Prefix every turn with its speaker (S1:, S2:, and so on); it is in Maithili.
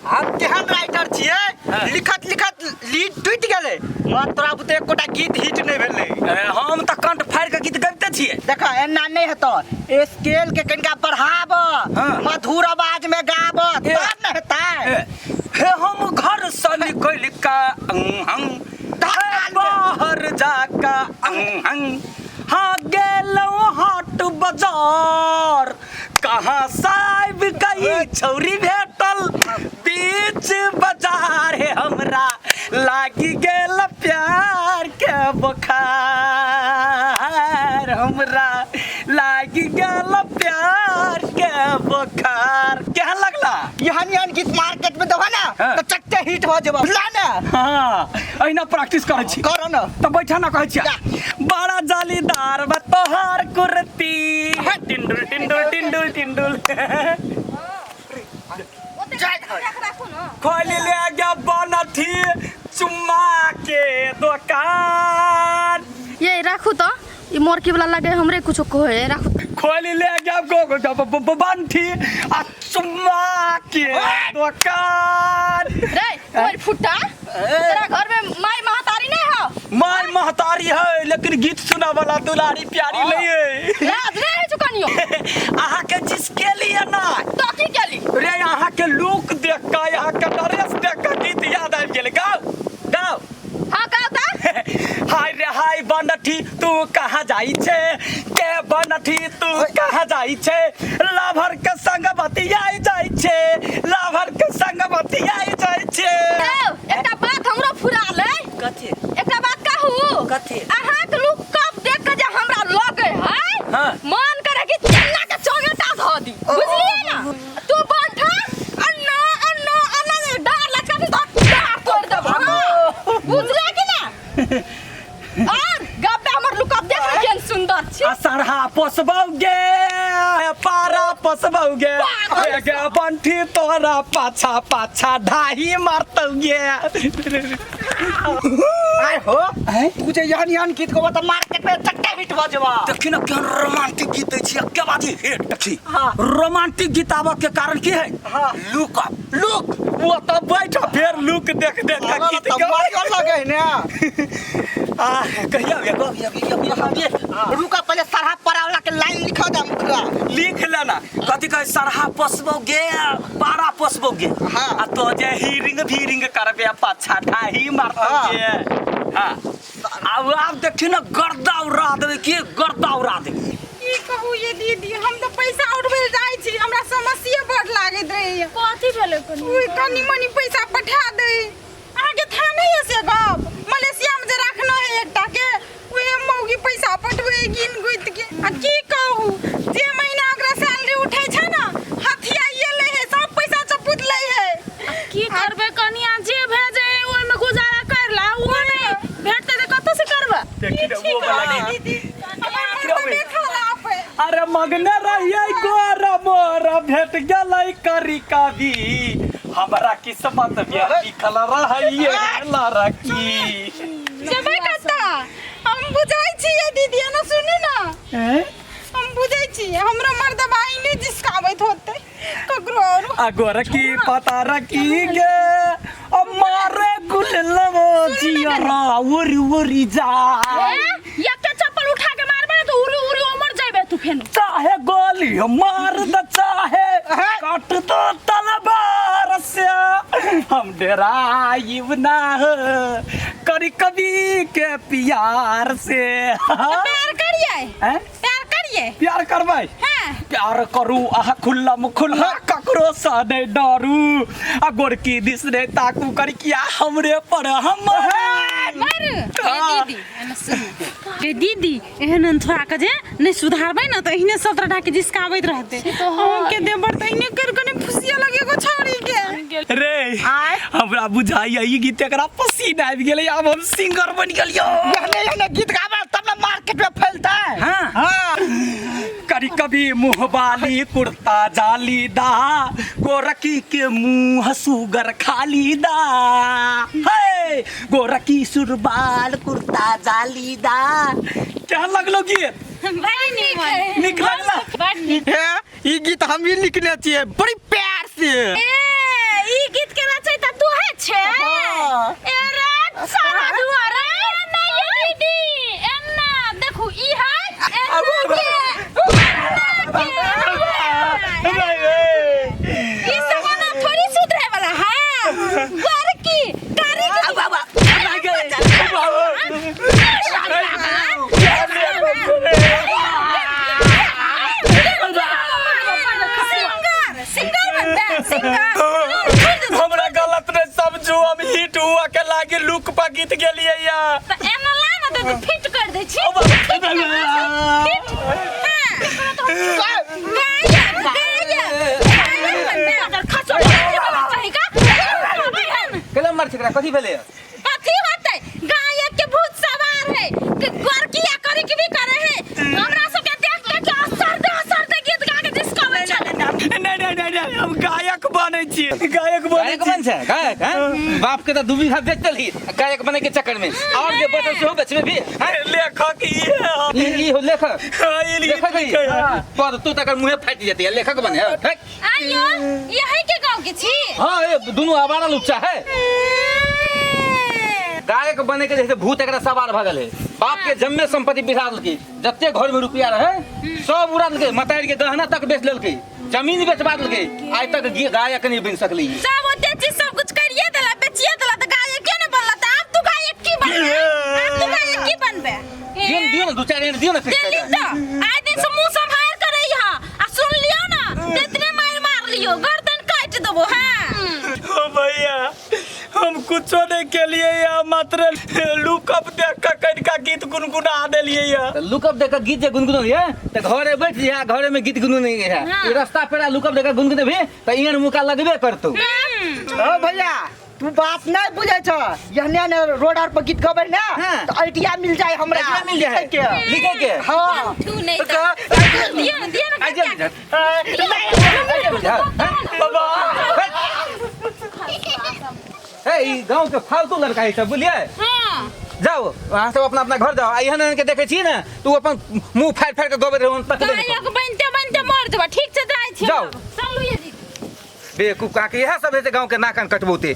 S1: हम केहन राइटर छियै लिखत लिखत लीड टूटि गेलै मगर तोरा बुते एकोटा गीत हिट नहि भेलै।
S2: ए, हम तऽ कंठ फाड़ि के गीत गबिते छियै।
S1: देख, एना नहि हेतौ, स्केल के कनिका बढ़ाब, मधुर आवाज में गाब, तब ने हेतै।
S2: ए, हे हम घर से निकल का अंग हंग, हे बाहर जाका अंग हंग, हाँ गेलौं हाट बाजार, कहाँ साहब गई छौरी भेटल बीच बाजार, हे हमरा लागी गेल प्यार के बोखार, हमरा लागी गेल प्यार के बोखार। केहन लगला?
S1: एहन एहन गीत मार्केट में देबह ना तो चट्टे हिट हो जेबह, बुझला ने?
S2: हाँ, अहिना प्रैक्टिस करै छी।
S1: करो ना।
S2: तऽ बैठा ना, कहै छियै, बड़ा जालीदार बा तोहार कुर्ती, टिंडुल टिंडुल टिंडुल टिंडुल। खोल ले गया बनथी चुम्मा के दोकान।
S3: ये राखू तो, ई मोरकी वाला लगे हमरे कुछो कहे, राखू।
S2: खोल ले गया गो गो गो गो गो बनथी आ चुम्मा के दोकान।
S3: रे तोर फुट्टा, तोरा घर में माई महतारी नहीं हो?
S2: माय महतारी है, लेकिन गीत सुना वाला दुलारी प्यारी नहीं है।
S3: लाज नहीं है चुकनियो।
S2: अहाँ के जिसके लिए ना
S3: तो की केली
S2: रे? अहाँ के लुक देख के, अहाँ के ड्रेस देख के गीत याद आबि गेल। गाओ गाओ।
S3: हाँ, गाओ ता।
S2: हाय रे हाय बनठी तू कहाँ जाई छे, के बनठी तू कहाँ जाई छे, लाभर के संग बतियाई जाई छे, लाभर के संग बतियाई जाई छे।
S3: ए, एकटा बात हमरो फुरा ले।
S2: कथी?
S3: एकटा बात कहू?
S2: कथी?
S3: अहाँ के लुक कप देख के जे हमरा लगे है, मन करे कि चन्ना के चोगेटा धऽ दी, बुझलियै ना? तू बंठा अन्ना अन्ना अन्ना जे डार लचका दी तो डार तोड़ देबो। हाँ, बुझले कि ना? और गप्पे हमर लुकअप देख ना केहन सुंदर छी।
S2: आ सरहा पोसबौगे, पारा पोसबौगे, गे बंठी तोरा पाछा पाछा ढाही मारतौगे।
S1: आय हो, तू जे एहन एहन गीत गबह तऽ मार्केट में चट्टे हिट भऽ जेबह।
S2: देखी ना केहन रोमांटिक गीत दै छी, के बाजी हिट। देखी, रोमांटिक गीत आबऽ के कारण की है? Look up,
S1: look.
S2: वो तो बैठ फेर लुक देख देख के गीत
S1: तऽ
S2: गाबै।
S1: मरियो लगे ने।
S2: आ कहिया आबिया, गो अबिया, अबिया, अबिया, अबिया।
S1: रुका, पहले सरहा परावला के लाइन लिखा दे मुखरा।
S2: लिख लेना। कथी कहे? सरहा पोसबोगे, पारा पोसबोगे, आ तो जे हीरिंग भीरिंग करबे पाछा ढाही मारतोगे। हाँ, आब आब देखी ना गर्दा उड़ा देबे की, गर्दा उड़ा देबे।
S4: की कहू ये दीदी, हम तऽ पैसा उठबै लए जाइ छी, हमरा समस्ये बड़ लागैत रहैया।
S3: कथी भेलै कनी?
S4: ओहि कनी मनी पैसा पठा दै, अहाँके था नहीं है से गप। मलेशिया में जे रखना है एकटा के, उहे मौगी पैसा पठबै गिन गुत के। आ की कहू, जे महीना ओकरा सैलरी उठै छै ना, हथियाइए लै है, सब पैसा चपुत लै है।
S5: की करबै कनिया, जे भेजे ओहिमे गुजारा कर ला, ओ नहीं भेटतै तऽ कतऽ से करबै?
S2: देखी ना वो वाला गीत।
S4: दीदी, हमर मर्दमे खराब है।
S2: अरे मगने रहिए गोरा मोरा भेट गेलै करी कभी, हमरा किस्मत में लिखल रहैये लड़की।
S4: जेबै कतऽ? हम बुझै छियै दीदी, एना सुनू ना, हम बुझै छियै, हमरो मर्दबा नहि जिसकाबैत होतै ककरो आरो।
S2: आ गोरकी पता रखी गे, ओ मारे गुललवो जियरा उरी उरी जा।
S5: ए, एकटा चप्पल उठा के मारबै ने तऽ उड़ी उड़ी उमर जेबै तू फेनो।
S2: चाहे गोली मार द चाहे काट दो तलवार से, हम डराइब ना हो करी कभी के प्यार से।
S4: प्यार करिए।
S2: हैं?
S4: प्यार करिए।
S2: प्यार करबै?
S4: हाँ।
S2: प्यार करू अहाँ खुल्ला खुल्ला, ककरो से नहीं डरू, आ गोरकी दिस नहीं ताकू, कर किया हमरे पर हम
S4: मारू।
S5: ए दीदी, एने सुन। ए दीदी, एहन एहन थोड़ा के जे नहीं सुधारबै ना तऽ एहने 17 के जिसकाबैत रहतै।
S4: अहूँके देवर तऽ एहने करि कऽ ने फुसिया लगे एगो छौड़ी के।
S2: रे, हमरा बुझाइया ई गीत एकरा पसीन आबि गेलै, आब हम सिंगर बनि गेलियो।
S1: एहने एहने गीत गाबै तब ने मार्केट में फैलतै।
S2: हाँ।
S1: हाँ।
S2: कभी कभी मुँह वाली कुर्ता जाली दा, गोरकी के मुँह सुगर खाली दा, हे गोरकी सुरबाल कुर्ता जाली दा। क्या लगलो गीत?
S5: बड़ नीक है।
S2: नीक लगला?
S5: बड़ नीक।
S1: हे, ई गीत हम ही लिखने छियै बड़ी प्यार से।
S4: ए, ई गीत के
S5: सारा दुआरे नहीं ये दीदी एन्ना देखू ई है एन्ना के एन्ना के ई जमाना थोड़ी सुधरे वाला है बड़की कारी के बाबा सिंगर सिंगर बनते सिंगर
S2: हमरा गलत ने समझू हम हिट हुआ के लागी लुक पा गीत गेलिए या
S5: त एना ला ना तो फिट कर दै छी फिट हां गायक गायक गायक बनबे अगर खसो चाही का
S6: केला मार छकरा कथी भेलै
S5: कथी होतै गायक के भूत सवार है कि गोरकिया करे के भी करे है हमरा सब के देख के के असर दे असर दे गीत गा के डिस्कवर चले
S2: नहीं नहीं नहीं नहीं हम गायक बनै छी गायक बनै
S6: गायक बन छै गायक हैं बाप के त दू बीघा बेच देलही गायक बने के चक्कर में और जे बचल सेहो बेचबे भी हैं
S2: लेखक ई है
S6: ई ई हो लेखक
S2: हाँ, ई
S6: लेखक
S2: लिखै
S6: है
S2: है।
S6: पर तू तकर मुंहे फाटि जेतै लेखक बने हैं
S5: आइयो यही के गांव के छी
S6: हाँ ए दुनू आवारा लुच्चा है गायक बने के जैसे भूत एकरा सवार भऽ गेल है बाप के जम्मे संपत्ति बिसा देलकै जते घर में रुपया रहे सब उड़ा देलकै मतारी के गहना तक बेच लेलकै जमीन बेचवा देलकै आइ तक गायक नहीं बनि सकली
S5: सब ओते चीज सब कुछ करिए देला बेचिए देला त गायक के ने बनला त आब तू गायक की बनबे आब तू गायक की बनबे
S6: दियौ ने दियौ ने दू चारि एहन दियौ ने फिर
S5: देली त आइ दिन से मुंह संभाल कर रही हां आ सुन लियो ना तेतने मार मार लियो गर्दन काट देबो हां
S2: ओ भैया हम कुछो नहीं केलिए या मात्र लुकअप देख के कनिका गीत गुनगुना देलिए या
S6: तऽ लुकअप देख के गीत जे गुनगुनलियै तऽ घरे बैठ जइहा घरे में गीत गुनगुनै है
S5: हाँ।
S6: ई रास्ता पेड़ा लुकअप देख के गुनगुनेबही तऽ एहन मुका लगबे करतौ
S1: ओ भैया तू बात नहीं बुझे छ यहने ने रोड आर पर गीत गबै ने
S6: हाँ।
S1: तो आइडिया मिल जाए हमरा
S6: आइडिया मिल जाए
S1: लिखै के
S6: लिखै के
S1: हाँ
S5: तू नहीं त दियो ना दियो ना
S6: आइडिया मिल जाए आइडिया मिल जाए हैं?
S2: बाबा
S6: हे ई गाँव के फालतू लड़का है सब बुझलियै
S5: हां
S6: जाओ अहाँ सब अपना अपना घर जाओ आ एहन एहन के देखै छी ने तू अपन मुंह फाड़ि फाड़ि के गबैत रहू तकबे नहि
S5: गायक बनते बनते मर जेबा ठीक छै जाइ छी
S6: जाओ।
S5: चलू ये दीदी
S6: बेवकूफ कहाँ के इएह सब हेतै गाँव के नाकन कटबौते।